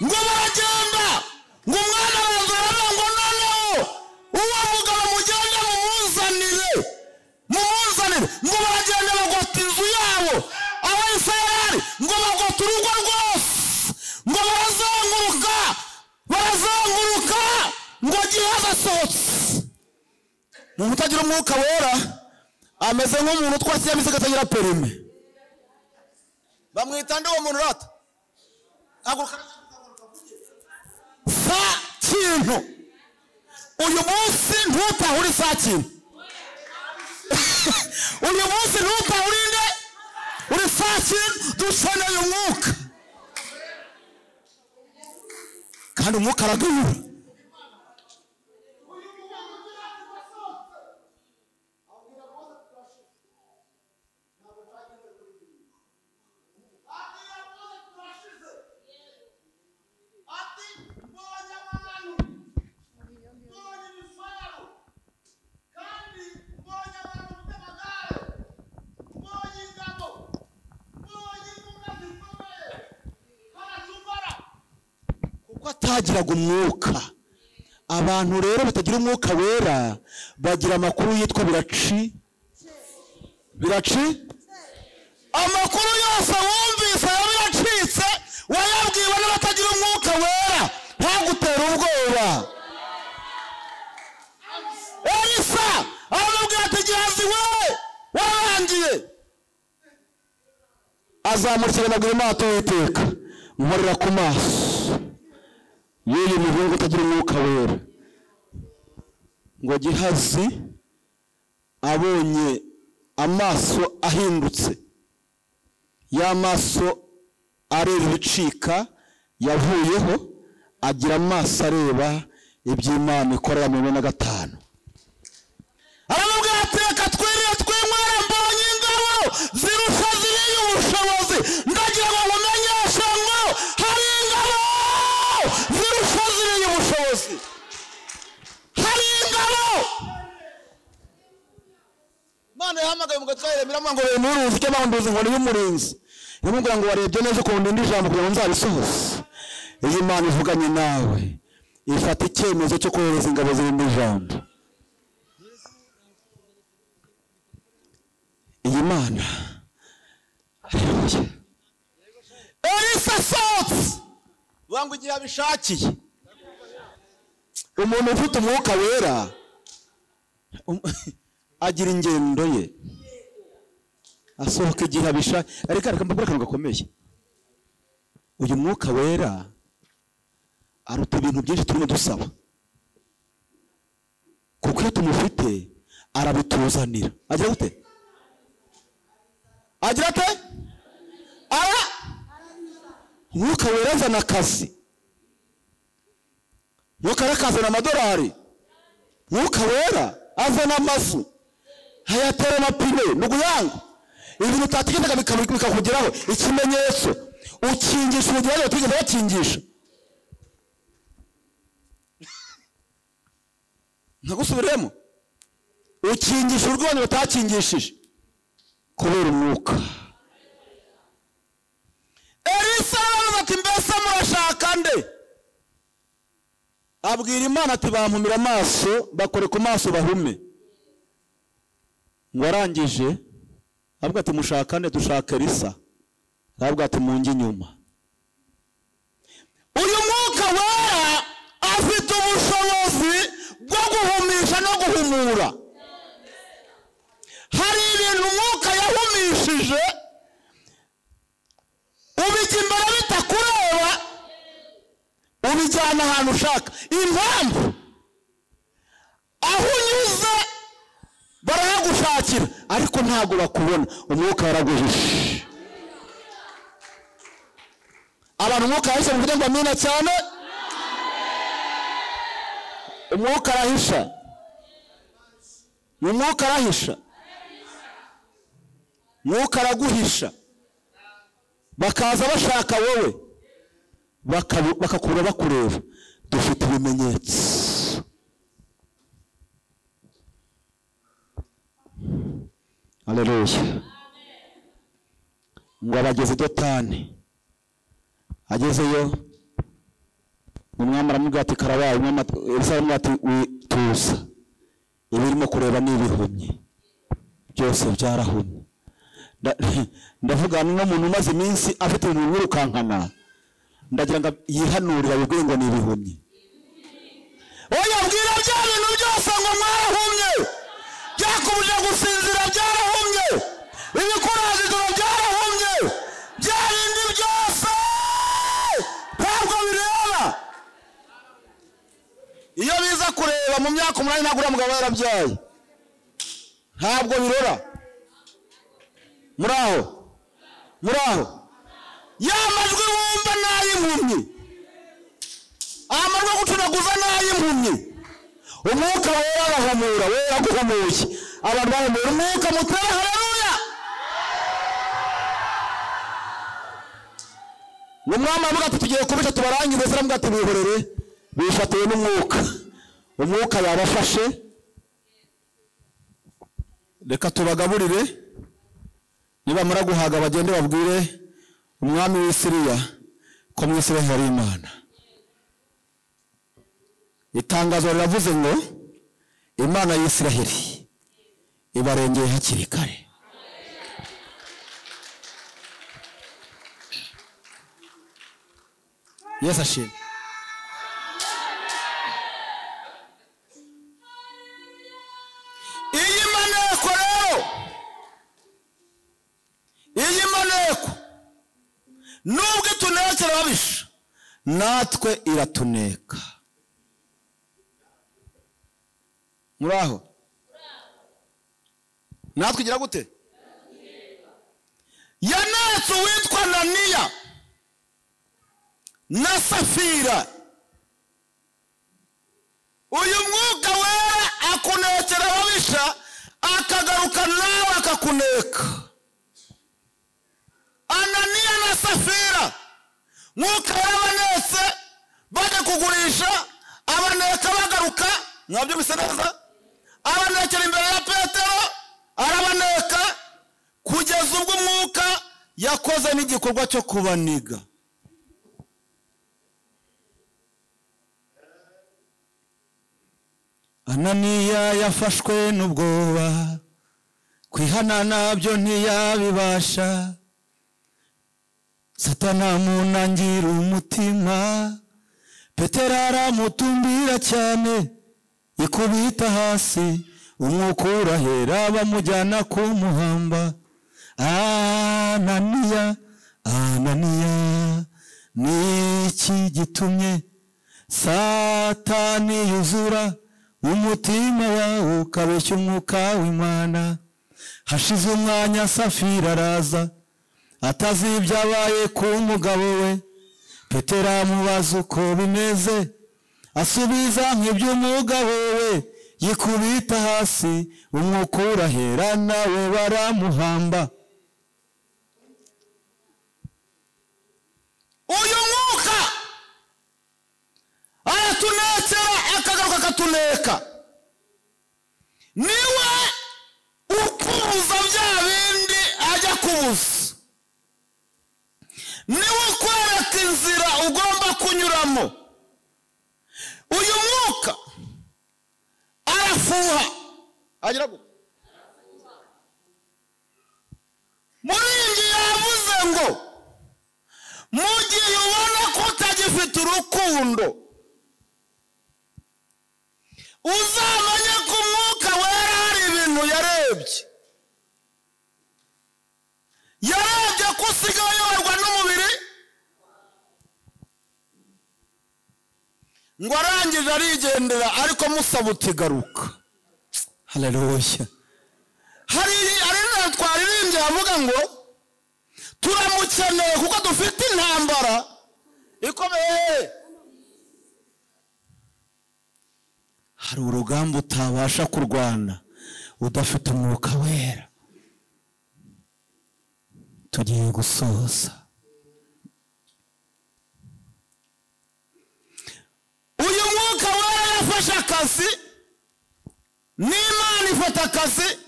Ngo baragenda, ngo umwana araza aravuga ngo noneho uwo mugabo mugende mumuzanire, Ngo baragenda bagota inzu yabo Abayisiraheli, ngo bagota urugo rwose, ngo barazenguruka, ngo Gihazi asohotse. Umuntu utagira umwuka wera ameze nk'umuntu utwara ikinyabiziga atagira perime. Bamwita nde uwo muntu rata? Sa kintu. Uyu munsi ntutahuri sa kintu. Uyu munsi ntutahurinde uri sa kintu. Dukeneye umwuka, kandi umwuka aragabura. Atagiraga umwuka. Abantu rero batagira umwuka wera bagira amakuru yitwa biraci. Amakuru yose wumvise yabiracitse, wayabwiwe n'abatagira umwuka wera, ntagutera ubwoba. Elisa aramubwira ati Gihazi we warangiye. Azamurikira amaguru mato y'Uwiteka, nkorera ku maso y'uyu muhungu utagira umwuka wera. Ngo Gihazi abonye amaso ahindutse, ya maso areba ibicika yavuyeho, agira amaso areba iby'Imana ikorera mu 45. Aramubwira ati reka twirire twinywere, mbonye ingabo zirusha ziriya ubushobozi. Ndagira ngo nkumenyeshe ngo hari ingabo zirusha ziriya ubushobozi, hari ingabo. Imana yahamagaye. Yahamagaye umugabo Yeremiya ngo Yeremiya uruzi icyo banduzi ngo niyo umurinzi. Yamubwira ngo warebye neza ukuntu ndi ijambo kugira ngo nzabisohoze. Iyo Imana ivuganye nawe ifata icyemezo cyo kohereza ingabo zirimo ijambo. Iyi Mana Elisa asohotse banga igihe abishakiye. Umuntu ufite umwuka wera agira ingendo ye, asohoka igihe abishakiye. Ariko reka mbabwire akantu gakomeye. Uyu mwuka wera aruta ibintu byinshi turimo dusaba, kuko iyo tumufite arabituzanira. Agira gute? Agira ate? Ara umwuka wera azana akazi, umwuka wera akazana amadolari, umwuka wera azana amazu, hayatera amapine n'uguyanga. Ibintu utatekerezaga bikakugeraho. Ikimenyetso ukingisha urugero batigeze bakingisha. Ntagusubiremo. Ukingisha urwego batakingishije kubera umwuka. Elisa arabaza ati mbese murashaka nde? Abwira Imana ati bampumira amaso, bakore ku maso bahume. Ngo arangije avuga ati mushaka nde? Dushaka Elisa. Aravuga ati munge inyuma. Uyu mwuka wera afite ubushobozi bwo guhumisha no guhumura. Hari ibintu umwuka yahumishije ubijya imbere bitakureba, ubijyana ahantu ushaka. Impamvu aho unyuze barahagushakira ariko ntabwo bakubona. Umwuka waraguhishe. Abantu umwuka yahishe mu buryo ngo amina cyane. Umwuka arahisha. Umwuka arahisha. Umwuka araguhisha. Bakaza bashaka wowe, bakakura bakureba. Dufite ibimenyetso. Haleluya. Ngo abageze Dotani, agezeyo umwami aramubwira ati karabaye. Umwami Elisa aramubwira ati tuza, ibirimo kureba ni ibihumye byose byarahumye. Ndavuga n'umuntu umaze iminsi afite ibintu bimwirukankana, ndagira ngo yihanurire abibwire ngo ni ibihumye. Oya, bwira bya bintu byose ngo mwarahumye, byakubujije gusinzira byarahumye, ibikuraje ijoro byarahumye, bya bindi byose ntabwo bireba. Iyo biza kureba mu myaka 8 ntabwo uriya mugabo yarabyaye, ntabwo birora. Muraho, muraho. Ya majwi wumva n'ay'impumyi, amajwi gucunaguza n'ay'impumyi. Umwuka wera arahumura, wera guhumuye. Abantu bahumura umwuka mutera. Haleluya. Umwami avuga ati tugiye kubica tubarangize. Aravuga ati bihorere, bifatiwe n'umwuka. Umwuka yabafashe, reka tubagaburire. Nibamara guhaga bagende babwire umwami w'i Siriya ko mu Isirayeli hari Imana. Itangazo riravuze ngo Imana y'Isirayeli ibarengeye hakiri kare. Yesu ashimwe. Iyi maneko rero, iyi maneko nubwo itunekera ababisha, natwe iratuneka. Muraho? Natwe igira gute? Yanetse uwitwa Ananiya na Safira. Uyu mwuka wera akunekera ababisha, akagaruka nawe akakuneka. Ananiya na Safira, mwuka warabanetse bajya kugurisha, abaneka bagaruka. Mwabyumvise neza? Abanekera imbere ya Petero, arabaneka. Yakoze n'igikorwa cyo kubaniga. Ananiya yafashwe n'ubwoba, kwihana nabyo ntiyabibasha. Satana amunangira umutima, Petero aramutumbira cyane, ikubita hasi, umwuka urahera bamujyana kumuhamba. Ananiya, Ananiya, niki gitumye Satani yuzura umutima wawe ukabeshya umwuka w'Imana? Hashize umwanya Safira araza, atazi ibyabaye ku mugabo we. Petero amubaza uko bimeze, asubiza nk'iby'umugabo we, yikubita hasi, umwuka urahera nawe baramuhamba. Uyu mwuka aratunekera akagaruka akatuneka. Niwe ukubuza bya bindi ajya kubuza, niwe ukwereka inzira ugomba kunyuramo. Uyu mwuka arafuha, agira gute? Muringi yavuze ngo mu gihe ubona ko utagifite urukundo, uzamenye ko umwuka wera hari ibintu yarebye. Yarebye ko usigaye uyoborwa n'umubiri, ngo arangije arigendera, ariko musaba utigaruka. Haleluya. Hari ari twaririmbye avuga ngo turamukeneye kuko dufite intambara ikomeye. Hari urugamba utabasha kurwana udafite umwuka wera. Tugiye gusoza. Uyu mwuka wera yafashe akazi, n'Imana ifata akazi,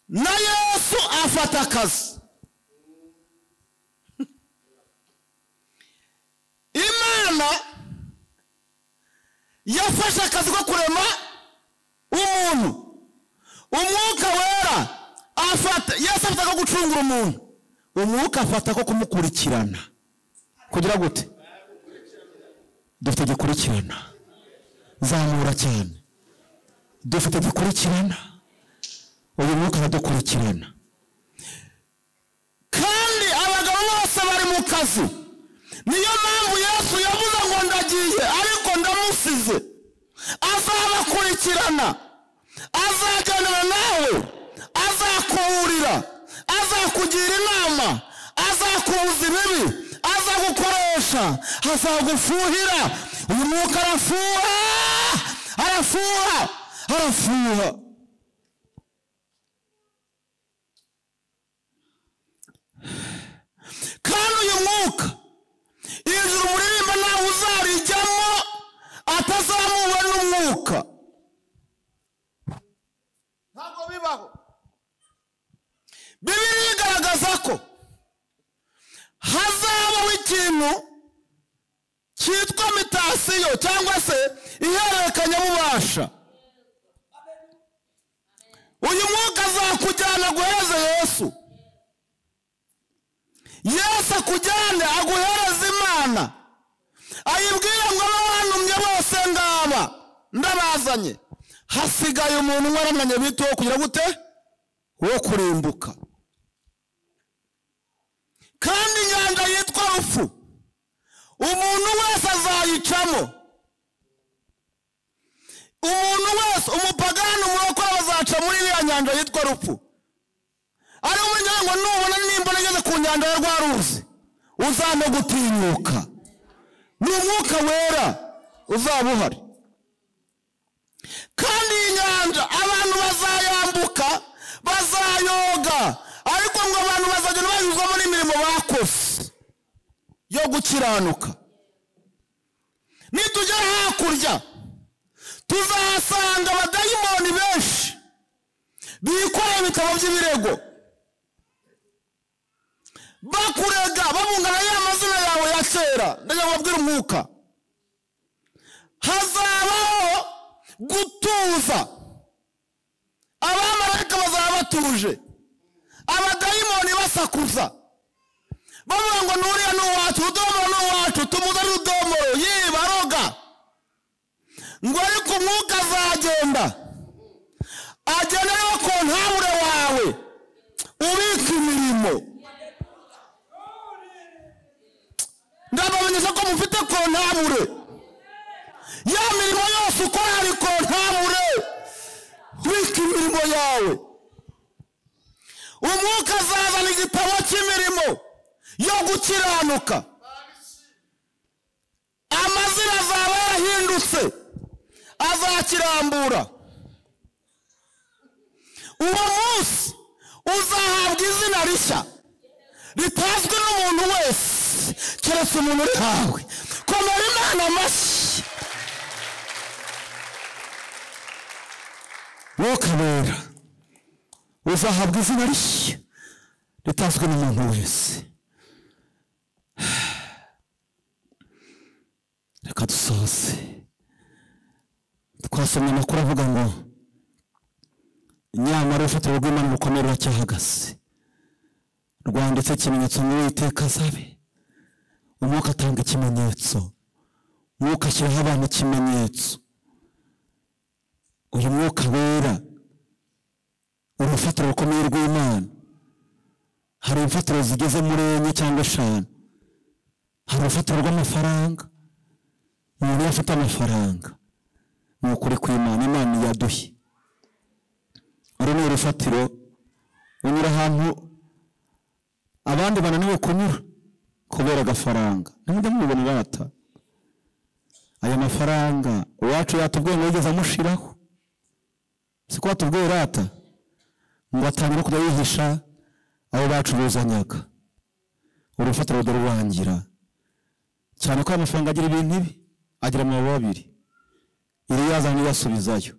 na Yesu afata akazi. Imana yafashe akazi ko kurema umuntu. Umwuka wera afata, Yesu afata ko gucungura umuntu, umwuka afata ko kumukurikirana. Kugira gute? Dufite gikurikirana. Zamura cyane. Dufite gikurikirana. Uyu mwuka aradukurikirana. Kandi abagabo bose bari mu kazi. Niyo mpamvu Yesu yavuze ngo ndagiye ariko ndamusize. Azabakurikirana, azaganira nawe, azakuburira, azakugira inama, azakubuza ibibi, azagukoresha, azagufuhira. Uyu mwuka arafuha, arafuha, arafuha. Kandi uyu mwuka ijuru muririmba nawe uzarijyamo atazamuwe n'umwuka. Ntabwo bibaho. Bibiliya igaragaza ko hazabaho ikintu cyitwa mitasiyo cyangwa se ihererekanyabubasha. Uyu mwuka azakujyana guhereza Yesu. Yesu akujyane aguhereza Imana, ayibwira ngo abantumye bose ngaba ndabazanye, hasigaye umuntu umwe aramanye bito kugira gute? Wo kurimbuka. Kandi inyanja yitwa rupfu umuntu wese azayicamo. Umuntu wese, umupagani, umurokore bazaca muri iriya nyanja yitwa rupfu. Ari umuryango nubona nimbona ngeze ku nyanja ya Rwaruzi, uzame gutinyuka. Ni umwuka wera uzaba uhari. Kandi iyi nyanja abantu bazayambuka, bazayoga, ariko ngo abantu bazagenda banyuzwamo n'imirimo bakoze yo gukiranuka. Nitugera hakurya tuzahasanga abadayimoni benshi bikoreye ibitabo by'ibirego. Bakurega babungana ya mazina yawe ya kera. Ndagira babwira umwuka. Hazabaho gutuza. Abamarayika bazaba batuje. Abadayimoni basakuza. Bavuga ngo nuriya n'uwacu, udomoro n'uwacu, tumuzane udomoro, yiba aroga. Ngo ariko umwuka azagenda. Agenda rero kontabure wawe. Ubika imirimo. Ndabamenyesha ko mufite kontabure. Ya mirimo yose ukora hari kontabure. Ubika imirimo yawe. Umwuka azazana igitabo cy'imirimo yo gukiranuka. Amazina azaba yarahindutse, azakirambura. Uwo munsi uzahabwa izina rishya ritazwi n'umuntu wese keretse umuntu urihawe. Komera Imana amashyi. Mwuka Wera uzahabwa izina rishya ritazwi n'umuntu wese. Reka dusoze. Twasomye amakuru avuga ngo nyamara urufatiro rw'Imana rukomeye ruracyahagaze, rwanditse ikimenyetso ngo Uwiteka azabe. Umwuka atanga ikimenyetso, umwuka ashyiraho abantu ikimenyetso. Uyu mwuka wera urufatiro rukomeye rw'Imana. Hari imfatiro zigeze muri 4 cyangwa 5. Hari urufatiro rw'amafaranga. Umuntu iyo afite amafaranga ni ukuri kw'Imana, Imana yaduhe. Uru ni urufatiro unyura ahantu abandi bananiwe kunyura kubera agafaranga. Ntimujya mubibona rata. Aya mafaranga uwacu yatubwiye ngo yigeze amushiraho. Siko atubwiye rata ngo atangire kujya yihisha abo bacuruzanyaga. Urufatiro rurangira cyane ko amafaranga agira ibintu ibi, agira amababa abiri, iri yazana iyasubizayo.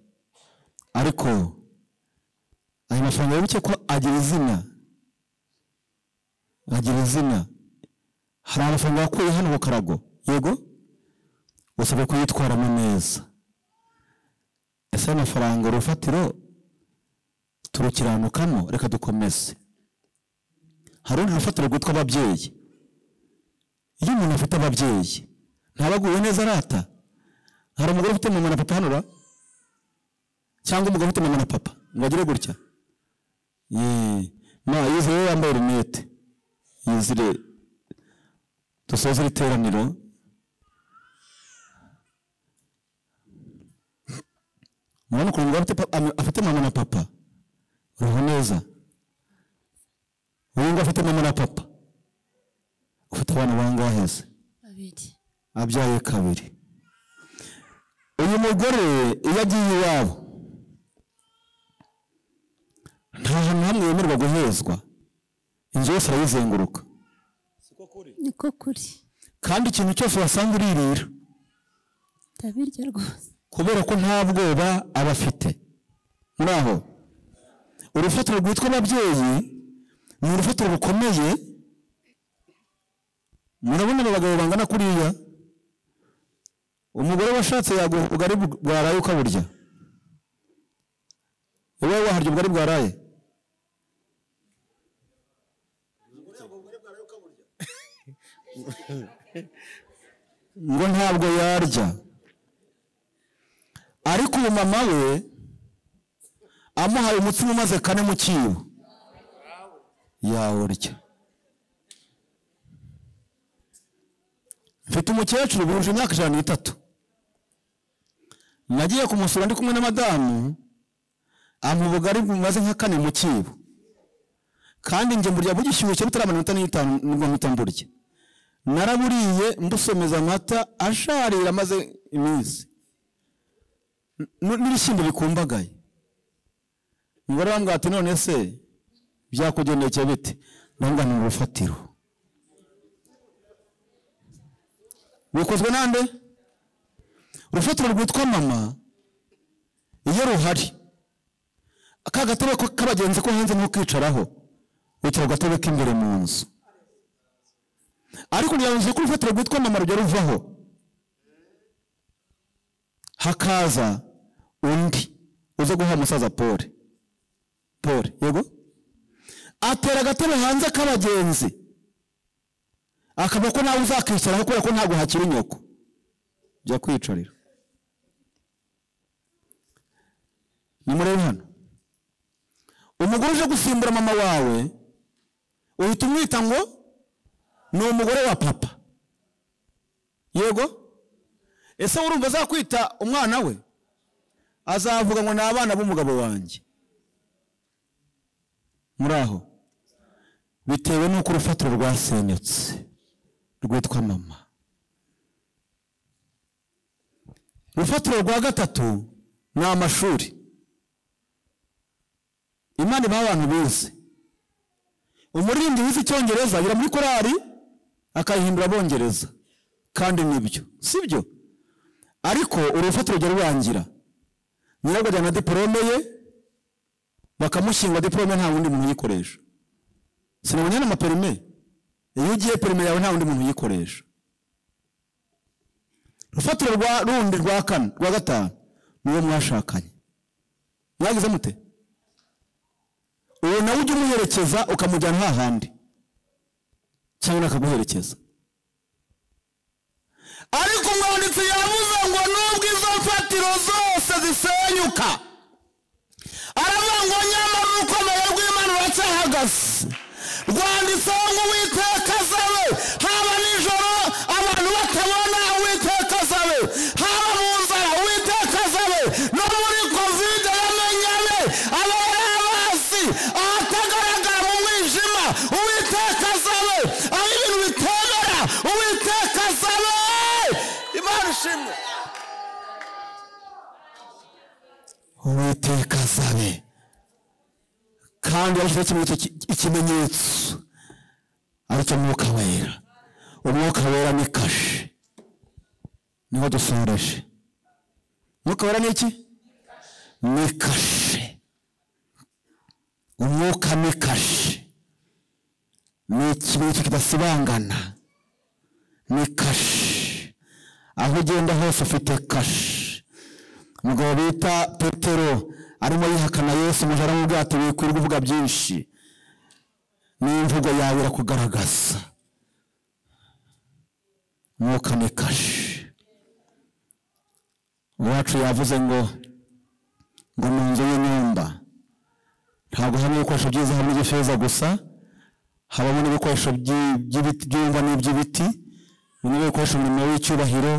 Ariko aya mafaranga wibuke ko agira izina, agira izina. Hari amafaranga wakuye hano ku karago, yego, usabwa kuyitwaramo neza. Ese amafaranga urufatiro turukiranukamo? Reka dukomeze. Hari urundi rufatiro rwitwa ababyeyi. Iyo umuntu afite ababyeyi ntabaguwe neza rata. Hari umugore ufite mama na papa hano ra? Cyangwa umugabo ufite mama na papa ngo agire gutya? Ye, ma yizire yambaye rinete. Yizire dusoze iteraniro. Mwana ukuntu umugabo afite mama na papa. Uraho neza. Uyu ngo afite mama na papa. Ufite abana bangahe se? Babiri. Abyaye kabiri. Uyu mugore iyo agiye iwabo nta hantu hamwe yemerwa guhezwa, inzu yose arayizenguruka. Niko kuri. Kandi ikintu cyose wasanga uririra ndabirya rwose, kubera ko nta bwoba aba afite. Muri aho urufatiro rwitwa ababyeyi ni urufatiro rukomeye. Murabona abagabo bangana kuriya, umugore washatse yaguha ubugari bwaraye ukaburya. Wowe waharya ubugari bwaraye? Ngo ntabwo yarya. Ariko uyu mama we amuhaye umutsima umaze 4 mu kibo yawurya. Mfite umukecuru buje imyaka 103. Nagiye kumusura ndi kumwe na madamu, ampa ubugari bumaze nka 4 mu kibo. Kandi njye mburya bugishyushye butaramara iminota 5 nibwo mpita mburya. Naraburiye mbusomeza amata asharira amaze iminsi. N'ibishyimbo bikumbagaye. Umugore wambwira ati none se byakugendekeye bite? Ndamubwira nti urufatiro. Bikozwe nande? Urufatiro rwitwa mama iyo ruhari, aka gatebe k'abagenzi ko hanze ntukicaraho, wicara ku gatebe k'imbere mu nzu. Ariko ntiyavuze ko urufatiro rwitwa mama rujya ruvaho, hakaza undi uza guha umusaza Paul. Paul yego atera agatebe hanze k'abagenzi, akaba ko nawe uzakicaraho kubera ko ntabwo hakiri nyoko, jya kwicarira. Nimurebe hano, umugore uje gusimbura mama wawe uhita umwita ngo ni umugore wa papa. Yego, ese urumva azakwita umwana we? Azavuga ngo ni abana b'umugabo wanjye. Muri aho bitewe n'uko urufatiro rwasenyutse rwitwa mama. Urufatiro rwa gatatu ni amashuri. Imana ibaha abantu bize. Umuririmbyi wize icyongereza agera muri korali akayihindura abongereza, kandi nibyo sibyo? Ariko urufatiro rujya rurangira, nyirabwo ajyana diporome ye bakamushyinga diporome, nta wundi muntu uyikoresha. Sinabonye n'amaperime, iyo ugiye perime yawe nta wundi muntu uyikoresha. Urufatiro rwa rundi rwa kane rwa gatanu niwo mwashakanye, mwagize mute? Uwo nawe ujya umuherekeza ukamujyana hahandi, cyangwa akaguherekeza. Ariko umwanditsi yavuze ngo nubwo izo mfatiro zose zisenyuka, aravuga ngo nyamara urukomeye rw'Imana ruracyahagaze. Rwanditseho ngo Uwiteka azabe, haba nijoro abantu batabona Uwiteka azabe, haba mu nzara Uwiteka azabe, no muri Covid yamenyane abari abazi ahatagaragara mu mwijima Uwiteka azabe, aho ibintu bitemera Uwiteka azabe. Imana ishimwe. Uwiteka azabe, kandi yashyizeho ikimenyetso aricyo Mwuka Wera. Umwuka Wera ni kashe, niho dusoreje. Umwuka Wera ni iki? Ni kashe. Umwuka ni kashe, ni ikimenyetso kidasibangana, ni kashe. Aho ugenda hose ufite kashe. Umugabo bita Petero arimo yihakana Yesu, umujura aramubwira ati wikwirwa uvuga byinshi, n'imvugo yawe irakugaragaza. Umwuka ni kashe. Uwacu yavuze ngo mu nzu y'inyumba ntabwo harimo ibikoresho byiza, harimo iby'ifeza gusa, habamo n'ibikoresho by'ibiti byumva n'iby'ibiti, bimwe bikoresha umurimo w'icyubahiro.